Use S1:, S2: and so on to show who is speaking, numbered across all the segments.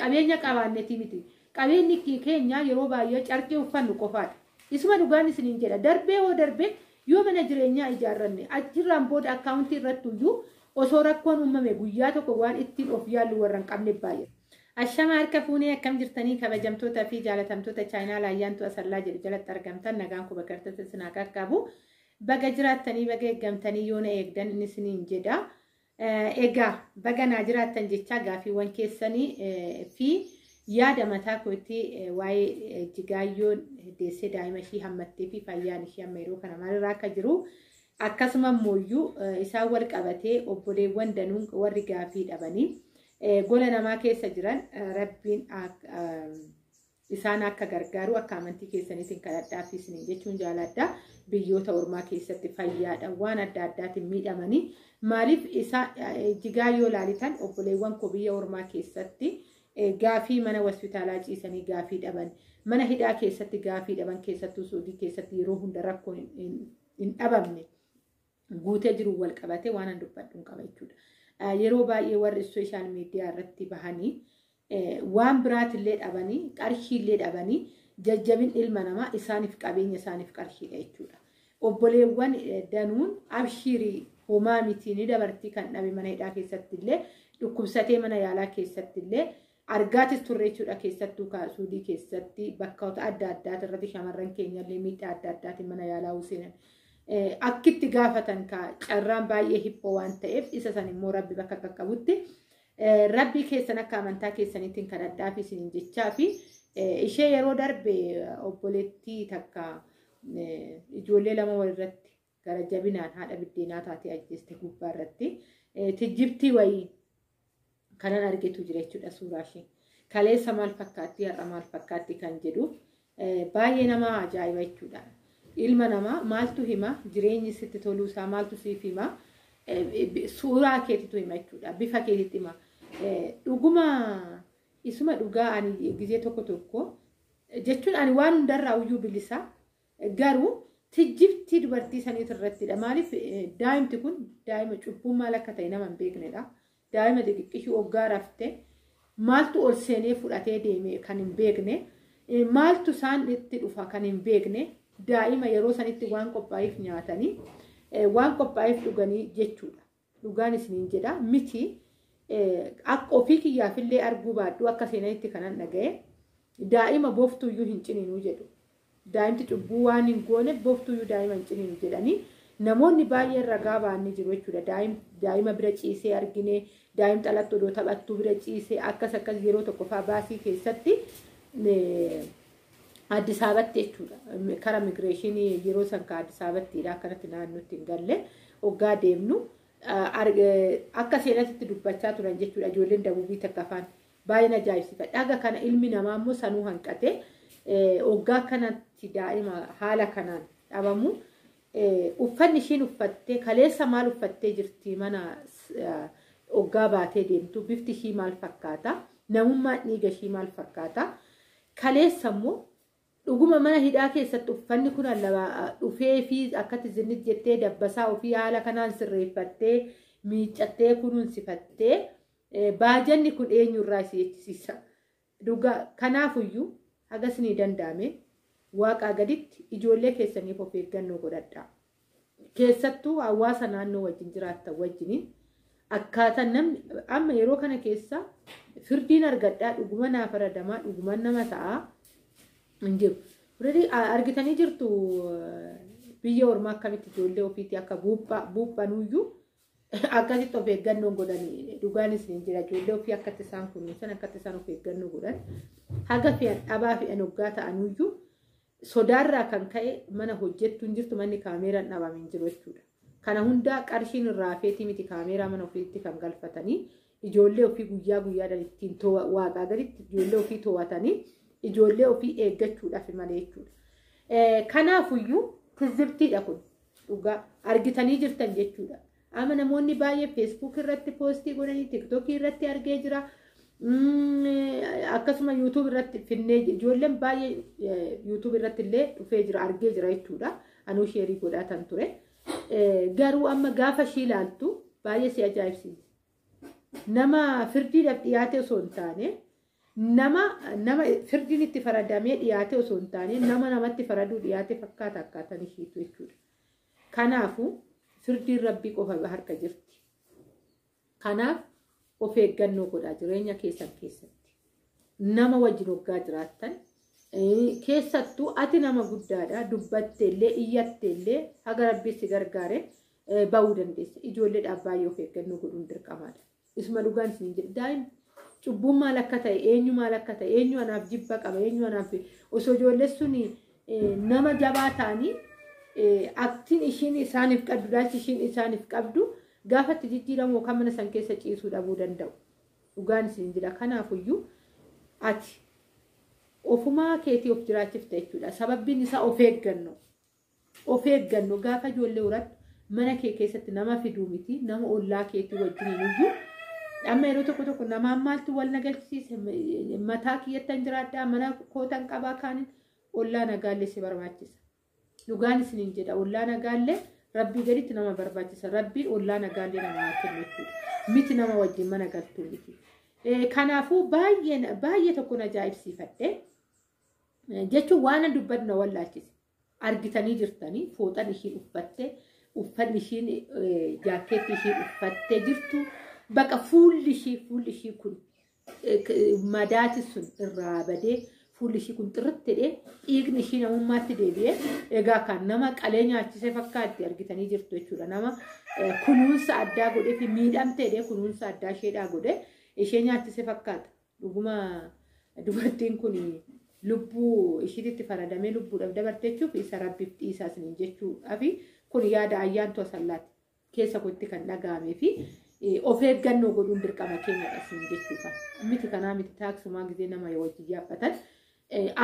S1: Qabeenya qabaannetii miti. Qabeenyi keenya yeroo baay'ee carqii uffannu qofaadha. Isuma dhugaan isiniin jedha. Darbee hoo darbee yoo mana jireenyaa ijaarranne, achirraan booda akkaawuntii irratti iyyuu osoo rakkoon uumame guyyaa tokko waan ittiin of yaallu warra hin qabne baay'ee. Ashama, harka fuunee, akkam jirtanii? Kabajamtoota fi jaalatamtoota chaayinaa Laayyaantu Asallaa jedhu jalatti argamtan, nagaan kuba gartatti isin qaqqabu. Baga jiraattanii, baga eeggamtanii, yoona eegdan inni isiniin jedha. Egaa baga naa jiraattan jechaa, gaafiiwwan keessanii fi yaada mataa kootii waa'ee Jigaayyoon deessee daa'ima ishii hammattee fi fayyaan ishii amma yeroo kana maalirraa akka jiru, akkasuma immoo isaan wal qabatee obboleewwan danuun warri gaafii dhabanii gola namaa keessa jiran, Rabbiin isaan akka gargaaru akka amantii keessaniitiin kadhadhaaf isiniin jechuun jaaladha. Biyyoota ormaa keessatti fayyaadha waan adda addaatiin miidhamanii, maaliif isa jigaa yoo laalitan, obboleewwan koo biyya ormaa keessatti gaafii mana hospitaalaa ciisanii gaafii dhaban, mana hidhaa keessatti gaafii dhaban, keessattuu Suudii keessatti yeroo hunda rakkoon hin dhabamne guutee jiru wal qabatee waan an dubbadhu qaba jechuudha. Yeroo baay'ee warri social media irratti bahanii waan biraatillee dhabanii, qarshiillee dhabanii, jajjabin ilma namaa isaaniif qabeenya, isaaniif qarshiidha jechuudha. Obboleewwan danuun abshiirii, homaa miti, ni dabartii. Kan dhabe mana hidhaa keessatti illee, dhukkubsatee mana yaalaa keessatti illee argaatis turre jechuudha. Keessattuu Suudii keessatti bakkoota adda addaati irratti shamarran keenyallee miidhaa adda addaatiin mana yaalaa seenan. Akkitti gaafatan carraan baay'ee hiphoo waan ta'eef, isa san immoo Rabbi bakka qaqqabutti Rabbii keessan akka amantaa keessaniitiin kadhadhaa fi isiniin jechaa fi ishee yeroo darbe obboleettii takka ijoollee lama walirratti gara jabinaan haadha biddeenaa taatee ajjeeste gubbaa irratti tijjibtii wayii kanan argetu jira jechuudha suuraa ishee. Kaleessa maal fakkaatti, har'a maal fakkaatti kan jedhu baay'ee nama ajaa'iba jechuudha. Ilma namaa maaltu hima? Jireenyi sitti toluusaa maaltu siif hima? Suuraa keetitu hima jechuudha. Bifa keetitti hima. Dhuguma isuma dhugaa, ani gizee tokko tokko jechuun ani waan hundarraa iyyuu bilisa, garuu tijjibtii dubartii saniit irrattidha. Maaliif daa'imti kun daa'ima cubbuun maal akka ta'e nama hin beeknedha. Daa'ima xixiqqishuu hoggaa rafte maaltu ol seenee fudhatee deeme kan hin beekne, maaltu isaan itti dhufa kan hin beekne, daa'ima yeroo sanitti waan qophaa'eef nyaatanii, waan qophaa'eef dhuganii jechuudha. Dhugaan isiniin jedha miti, akka ofii kiyyaafillee arguu baadhu, akka seenanitti kanan dhaga'e, daa'ima booftuyyuu hin ciniinuu jedhu. Daa'imti cubbuu waan hin goone booftuyyuu daa'ima hin ciniinu jedhanii namoonni baay'een ragaa ba'anii jiru jechuudha. Daa'ima bira ciisee argine, daa'im xalattu odoo taphattuu bira ciisee, akkas akkas yeroo tokko fa'aa baasii keessatti Addis Ababatti jechuudha. Kara immigireeshinii yeroo san ka Addis Ababattiidha, akkanatti naannootti hin galle hoggaa deemnu akka seenatti dubbachaa turan jechuudha. Ijoolleen dabuubii takka afaan baay'een ajaa'ibsiifadha. Dhaga kana ilmi namaa immoo sanuu hanqate hoggaa kanatti daa'ima haala kanaan dhabamu. Uffanni ishiin uffattee kaleessa maal uffattee jirti? Mana hoggaa baatee deemtu bifti ishii maal fakkaata? Namummaan dhiiga ishii maal fakkaata? Kaleessa immoo dhuguma mana hidhaa keessatti uffanni kun dhufee fi akkatti zinnit jettee dabbasaa ofii haala kanaan sirreeffattee, miiccattee, kunuunsifattee, baajanni kun eenyurraa isii jechisiisa? Dhugaa kanaafuyyuu hagas ni danda'ame, Waaqaa gaditti ijoollee keessaniif of eeggannoo godhadhaa. Keessattuu hawaasa naannoo wajjin jiraattan wajjiniin akkaataa namni amma yeroo kana keessa firdiin argadhaa, dhuguma naa faradamaa, dhuguma nama ta'aa hin jiru. Argitanii jirtu, biyya ormaa akkamitti ijoollee ofiitii akka buuphanuyyuu akkasitti of eeggannoon godhanii. Dhugaanis ni jira, ijoollee ofii akkatti isaan kunuunsan, akkatti isaan of eeggannoo godhan, haga fe'an dhabaa fe'an hoggaa ta'anuyyuu sodaarraa kan ka'e mana hojjettu hin jirtu, manni kaameeraan dhabame hin jiru jechuudha. Kana hundaa qarshiin irraa feetii miti, kaameeraa mana ofiitti kan galfatanii ijoollee ofii guyyaa guyyaadhaan ittiin Waaqaa gaditti ijoollee ofii to'atanii ijoollee ofii eeggachuudhaaf malee jechuudha. Kanaafuyyuu tizibtiidha kun, dhugaa argitanii jirtan jechuudha. Amma namoonni baay'ee Facebook irratti post godhanii, TikTokii irratti argee jira. Akkasuma YouTube irratti finnee, ijoolleen baay'ee YouTube irratti illee dhufee jira, argee jira jechuudha. Anuu share godhaa ture. Garuu amma gaafa ishii ilaaltu baay'ee si ajaa'ibsiisa. Nama firdiidhaaf dhiyaate osoo hin taane Nama firdiin itti faradamee dhiyaate osoo hin taane nama namatti faraduu dhiyaate fakkaata akkaataan ishiitu jechuudha. Kanaafuu firdiin rabbii qofa harka jirti. Kanaaf of eeggannoo godhaa jireenya keessan keessatti. Nama wajjin hoggaa jiraattan keessattuu ati nama guddaadha, dubbatteellee iyyatteellee haga rabbii si gargaare ba'uu dandeessa. Ijoolleedhaaf baay'ee of eeggannoo godhuun dirqamaadha. Isuma dhugaan isin jedhu daa'imni cubbuun maal akka ta'e, eenyu maal akka ta'e, eenyu anaaf jibba qaba, eenyu anaaf osoo ijoollee sun nama jabaa ta'anii aktiin ishiin isaaniif qabdu, ilaalchi ishiin isaaniif qabdu gaafa itti jijjiiramu yookaan mana san keessa ciisuu dhabuu danda'u. Dhugaan isin jedha. Kanaafuyyuu ati ofumaa keetii of jiraachifta jechuudha. Sababbiin isaa of eeggannoo. Of eeggannoo gaafa ijoollee horattu mana kee keessatti nama fiduu miti, nama ollaa keetii wajjiniin iyyuu. Amma yeroo tokko tokko namaan maaltu wal na galchisiise, mataa kiyyattan jiraadhaa, mana kootan qabaa kaaniin ollaa nagaallee si barbaachisa. Dhugaan isiniin jedha, ollaa nagaallee rabbii gaditti nama barbaachisa. Rabbiin ollaa nagaallee nama haa kennu jechuudha. Miti nama wajjin mana galtuu miti. Kanaafuu baay'ee baay'ee tokkoon ajaa'ibsiifadhe jechuun waan dubbadhu na wallaalchise. Argitanii jirtanii fooxan ishiin uffatte, uffanni ishiin jaakkeetti ishiin uffattee jirtu, baqa fuulli ishii kun madaati sun irraa badee fuulli ishii kun xirritti hidhee dhiigni ishii namummaatti deebi'ee egaa kan nama qalee nyaachise fakkaatti argitanii jirtu jechuudha. Nama kunuunsa addaa godhee fi miidhamtee hidhee kunuunsa addaa isheedhaa godhee ishee nyaachise fakkaata. Dhuguma dubartiin kun lubbuu ishiitti faradamee lubbuudhaaf dabarte jechuuf isa rabbiif dhiisaa isiniin jechuudhaaf kun yaada ayyaantu asallaati keessa kootti kan dhaga'amee fi of eeggannoo godhuun dirqama keenyadha isin jechuudha. Miti kanaa miti taaksumaa gisee nama wajjin yaabbatan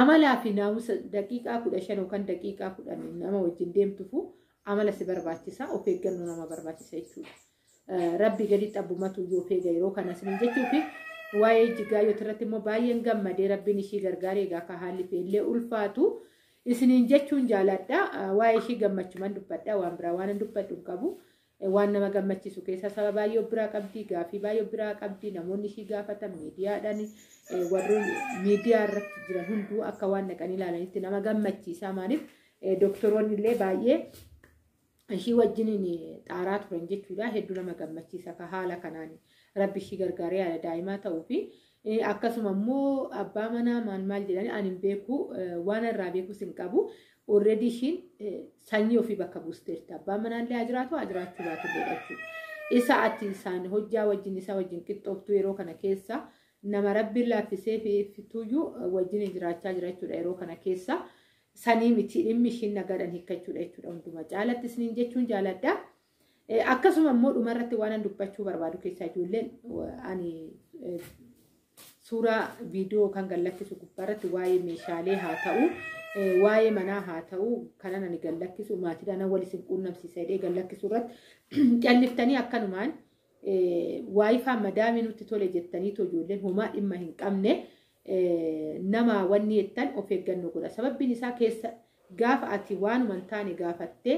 S1: amalaa fi naamusa daqiiqaa 15 yookaan daqiiqaa 10 nama wajjin deemtufu amala si barbaachisa, of eeggannoo nama barbaachisa jechuudha. Rabbi gadi xabbumatu yoo feega yeroo kana isin jechuufi waa'ee Ijjigaayyoo irratti immoo baay'een gammadee rabbiin ishii gargaaree egaa akka haalli feellee ulfaatu isiniin jechuun jaaladha. Waa'ee ishii gammachuman dubbadha, waan biraa waan dubbadhu hin qabu. Waan nama gammachiisu keessaa saba baay'ee of biraa qabdi, gaafii baay'ee of biraa qabdi, namoonni ishii gaafatan miidiyaadhaan warroon miidiyaa irratti jiran hunduu akka waan dhaqanii ilaalanitti nama gammachiisa. Maaliif doktoroonni illee baay'ee ishii wajjiniin xaaraa turan jechuudha. Hedduu nama gammachiisa akka haala kanaan rabbi ishii gargaaree yaada daa'imaa ta'uu fi akkasuma immoo abbaa manaa maal maal jedhanii ani hin beeku, waan irraa beekus hin qabu. Already ishiin sanyii ofii bakka buusteerti. Abbaan manaallee haa jiraatu haa jiraachuu baatu illee jechuudha. Isa ati isaan hojjaa wajjin isa wajjin qixxooftu yeroo kana keessa nama rabbiin laaffisee fi fituyyuu wajjin jiraachaa jira jechuudha yeroo kana keessa. Sanii miti dhimmi ishiin nagaadhaan hiikkachuudha jechuudha. Hundumaa caalatti isiniin jechuun jaaladha. Akkasuma immoo dhumarratti waan an dubbachuu barbaadu keessaa ijoolleen ani suuraa viidiyoo kan gallakkisu gubbaarratti waa'ee meeshaalee haa ta'u, waa'ee manaa haa ta'u, kanan ani gallakkisu maatiidhaan wal isin quunnamsiisa jedhee gallakkisu irratti calliftanii akkanumaan waayifaa madaamii nutti tole jettanii ijoolleen homaa dhimma hin qabne nama wanni jettan of eeggannoo godha. Sababbiin isaa keessa gaafa ati waanuma hin taane gaafattee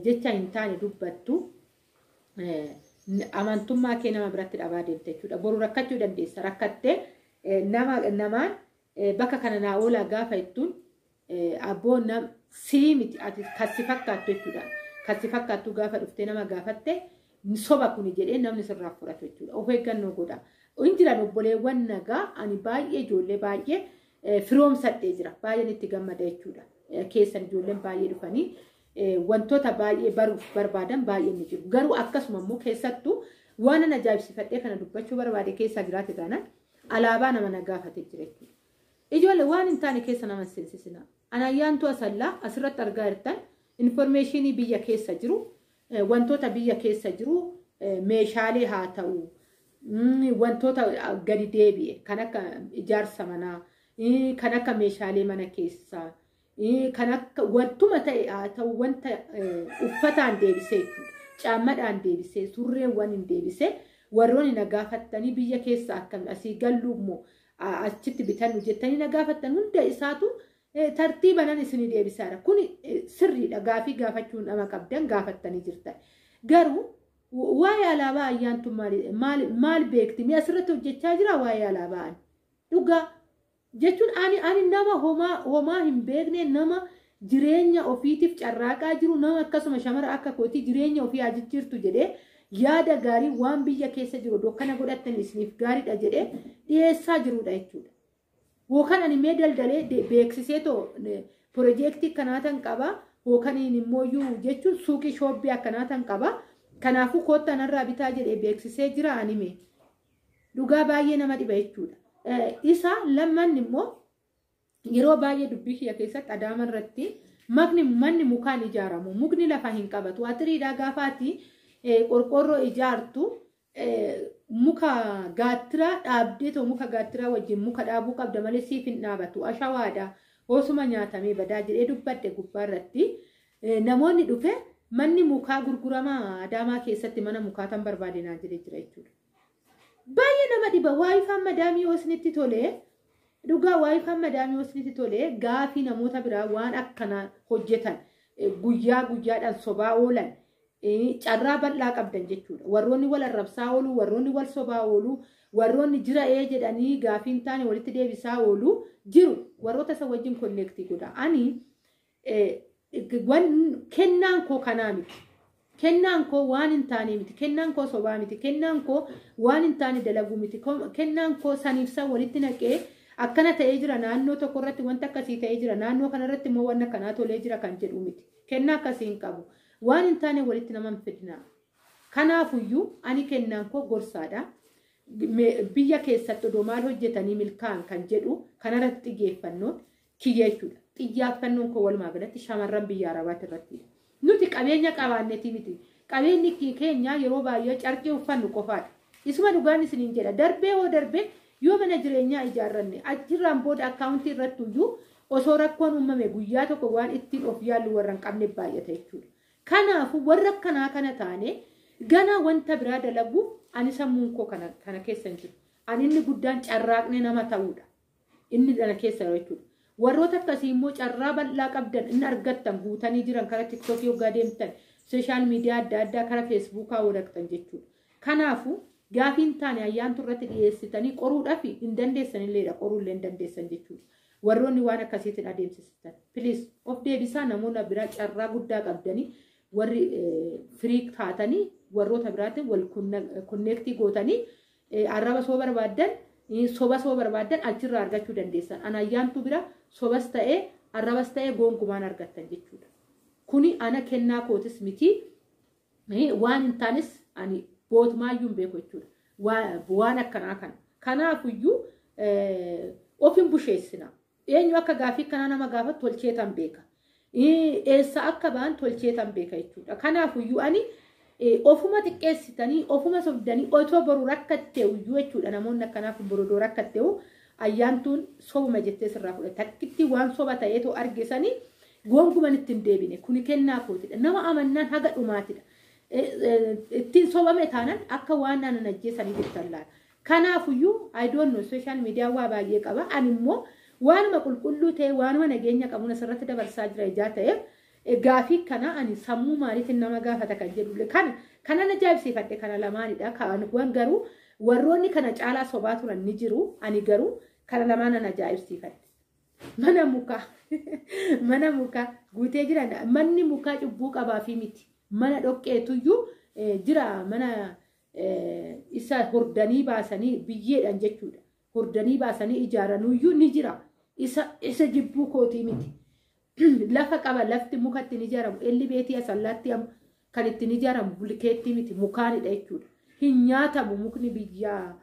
S1: jecha hin taane dubbattu amantummaa kee nama biratti dhabaa deemte jechuudha. Boru rakkachuu dandeessa. Rakkattee namaan bakka kana naa oolaa gaafa jettuun abboon sii miti ati kasi fakkaattu jechuudha. Kasi fakkaattu gaafa dhuftee nama gaafatte soba kuni jedhee namni sirraa fudhatu jechuudha. Of eeggannoo godha. Hin jiran obboleewwan nagaa ani baay'ee ijoollee baay'ee firoomsadhee jira. Baay'een itti gammada jechuudha. Keessan ijoolleen baay'ee dhufanii wantoota baay'ee baruuf barbaadan baay'een ni jiru. Garuu akkasuma immoo keessattuu waan an ajaa'ibsiifadhee kana dubbachuu barbaade keessaa jiraate taanaan alaabaa nama na gaafatee jira jechuudha. Ijoollee waan hin taane keessa nama seensisina. Ani ayyaantu asallaa asirratti argaa jirtan informeeshinii biyya keessa jiru, wantoota biyya keessa jiru, meeshaalee haa ta'u, wantoota gadi deebi'e kan akka ijaarsa manaa, kan akka meeshaalee mana keessaa, kan akka wantuma ta'e haa ta'u, wanta uffataan deebisee jechuudha. Caammadhaan deebisee, surreewwan hin deebisee, warroonni na gaafattanii biyya keessa akkami asii galluu immoo achitti bitannu jettanii na gaafattan hunda isaatu tartiiba nan isinii deebisaadha. Kun sirriidha. Gaafii gaafachuu nama qabdan gaafattanii jirtan. Garuu waa'ee alaabaa ayyaantu maal beekti? Mi'a asirratti hojjechaa jira waa'ee alaabaa ani. Dhugaa jechuun ani nama homaa hin beekne, nama jireenya ofiitiif carraaqaa jiru, nama akkasuma shamara akka kootii jireenya ofii haa jijjiirtu jedhee yaada gaarii waan biyya keessa jiru dokkana godhattan isiniif gaariidha jedhee dhiyeessaa jirudha jechuudha. Yookaan ani mee daldalee beeksisee too piroojeektii akkanaa tan qaba, yookaan immoo jechuun suuqii shoobbii akkanaa tan qaba. Kanaafuu koottaa narraa bitaa jedhee beeksisee jira ani mee. Dhugaa baay'ee nama dhiba jechuudha. Isa lamman immoo yeroo baay'ee dubbii kiyya keessatti Adaama irratti manni mukaan ijaaramu, mukni lafa hin qabatu. Atiriidhaa gaafaati qorqoorroo ijaartu muka gaattiraa dhaabdee too muka gaattiraa wajjin muka dhaabuu qabda malee siif hin dhaabatu. Ashawaadha osuma nyaatamee badaa jedhee dubbadhe gubbaa irratti. Namoonni dhufe manni mukaa gurguramaa Adaamaa keessatti mana mukaa tan barbaade naan jedhee jira jechuudha. Baay'ee nama dhiba. Waayifaan madaamii yoo isinitti tolee, dhugaa waayifaan madaamii yoo isinitti tolee, gaafii namoota biraa waan akkanaa hojjetan guyyaa guyyaadhaan sobaa oolan carraa bal'aa qabdan jechuudha. Warroonni wal arrabsaa oolu, warroonni wal sobaa oolu, warroonni jira jedhanii gaafii hin taane walitti deebisaa oolu jiru. Warroota isa wajjin konneektii godha. Ani kennaan koo kanaa miti. Kennaan koo waan hin taane miti. Kennaan koo sobaa miti. Kennaan koo waan hin taane dalaguu miti. Kennaan koo saniif san walitti naqee akkana ta'ee jira naannoo tokko irratti wanta akkasii ta'ee jira naannoo kanarratti immoo waan akkanaa tolee jira kan jedhu miti. Kennaa akkasii hin qabu. Waan hin taane walitti nama hin fidna. Kanaafuyyuu ani kennaan koo gorsaadha. Biyya keessatti odoo maal hojjetanii milkaa'an kan jedhu kanarratti xiyyeeffannoon kiyya jechuudha. Xiyyeeffannoon koo walumaa galatti shamarran biyya Arabaati irrattidha. Nuti qabeenya qabaannetii miti. Qabeenyi keenya yeroo baay'ee carqii uffannu qofaadha. Isuma dhugaan isiniin jedha. Darbee hoo darbee yoo mana jireenyaa ijaarranne achirraan booda akkaawuntii irratti iyyuu osoo rakkoon uumame guyyaa tokko waan ittiin of yaallu warra hin qabne baay'ata jechuudha. Kanaafuu warra akkanaa kana taane ganaa wanta biraa dalaguuf ani sammuun koo kana keessa hin jiru. Ani inni guddaan carraaqne nama ta'uudha. Inni kana keessa jechuudha. Warroota akkasii immoo carraa bal'aa qabdan inni argattan guutanii jiran karaa TikTokii yoggaa deemtan, sooshaal miidiyaa adda addaa karaa Feesbuukaa walaqxan jechuudha. Kanaafuu gaafii hin taane ayyaantu irratti dhiyeessitanii qoruudhaaf hin dandeessanilleedha, qoruullee hin dandeessan jechuudha. Warroonni waan akkasiitiin adeemsisitan. Please of deebisaa. Namoota biraa carraa guddaa qabdanii warri firii taatanii warroota biraatiin wal konneektii gootanii arraba soo barbaaddan, soba soo barbaaddan achirraa argachuu dandeessan. Ana ayyaantu bira sobas ta'ee arrabas ta'ee gonkumaan argattan jechuudha. Kuni ana kennaa kootis miti, waan hin taanes ani bootumaayyuu hin beeku jechuudha. Waan akkanaa kana. Kanaafuyyuu of hin busheessina. Eenyu akka gaafii kanaa nama gaafatu tolcheetan beeka. Eessa akka ba'an tolcheetan beeka jechuudha. Kanaafuyyuu ani ofuma xiqqeessitanii ofuma sobdanii otoo boru rakkatteeyyuu jechuudha. Namoonni akkanaaf borodoo rakkatteewu ayyaantuun sobuma jettee sirraa fudhate. Takkitti waan soba ta'eetoo argisanii gonkuman ittiin deebine. Kuni kennaa kootidha. Nama amannaan haga dhumaatidha. Ittiin sobame taanaan akka waan aannan ajjeesanii jettan laala. Kanaafuyyuu I don't know, social media waa baay'ee qaba. Ani immoo waanuma qulqulluu ta'e, waanuma nageenya qabuun asirratti dabarsaa jira ijaa ta'eef gaafii kana ani sammuu maaliitiin nama gaafata kan jedhu kana kanan ajaa'ibsiifadhe kana lamaanidha. Kan garuu warroonni kana caalaa sobaa turan ni jiru. Ani garuu kana lamaanan ajaa'ibsiifadhe. Mana mukaa guutee jira. Manni mukaa cubbuu qabaa fi miti. Mana dhoqqeetuyyuu jira, mana isa hordanii baasanii biyyeedhaan jechuudha. Hordanii baasanii ijaaranuyyuu ni jira. Isa jibbuu kootii miti. Lafa qaba, lafti muka ittiin ijaaramu. Elli beetii asallaatti kan ittiin ijaaramu bulkeettii miti, mukaanidha jechuudha. Hin nyaatamu mukni biyya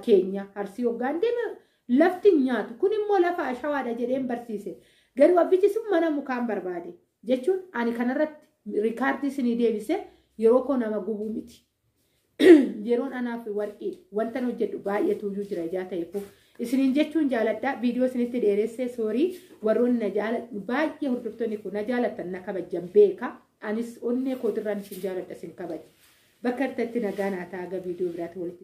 S1: keenya Arsii hoggaan deema lafti hin nyaatu. Kun immoo lafa ashawaadha jedheen barsiise. Garuu abbichi sun mana mukaan barbaade jechuun ani kanarratti rikaardii isinii deebise yeroo koo nama gubuu miti. Yeroon anaaf warqii, wanta hojjedhu baay'eetu iyyuu jira ijaa ta'eef isiniin jechuun jaaladha. Viidiyoo isinitti dheeressee sorry. Warroonni na jaaladhu baay'ee, hordoftoonni kun na jaalattan, na kabajan beeka. Anis onnee kootirraan isin jaaladha, isin kabaja. Bakka itti nagaa naa ta'a, viidiyoo biraatti walitti.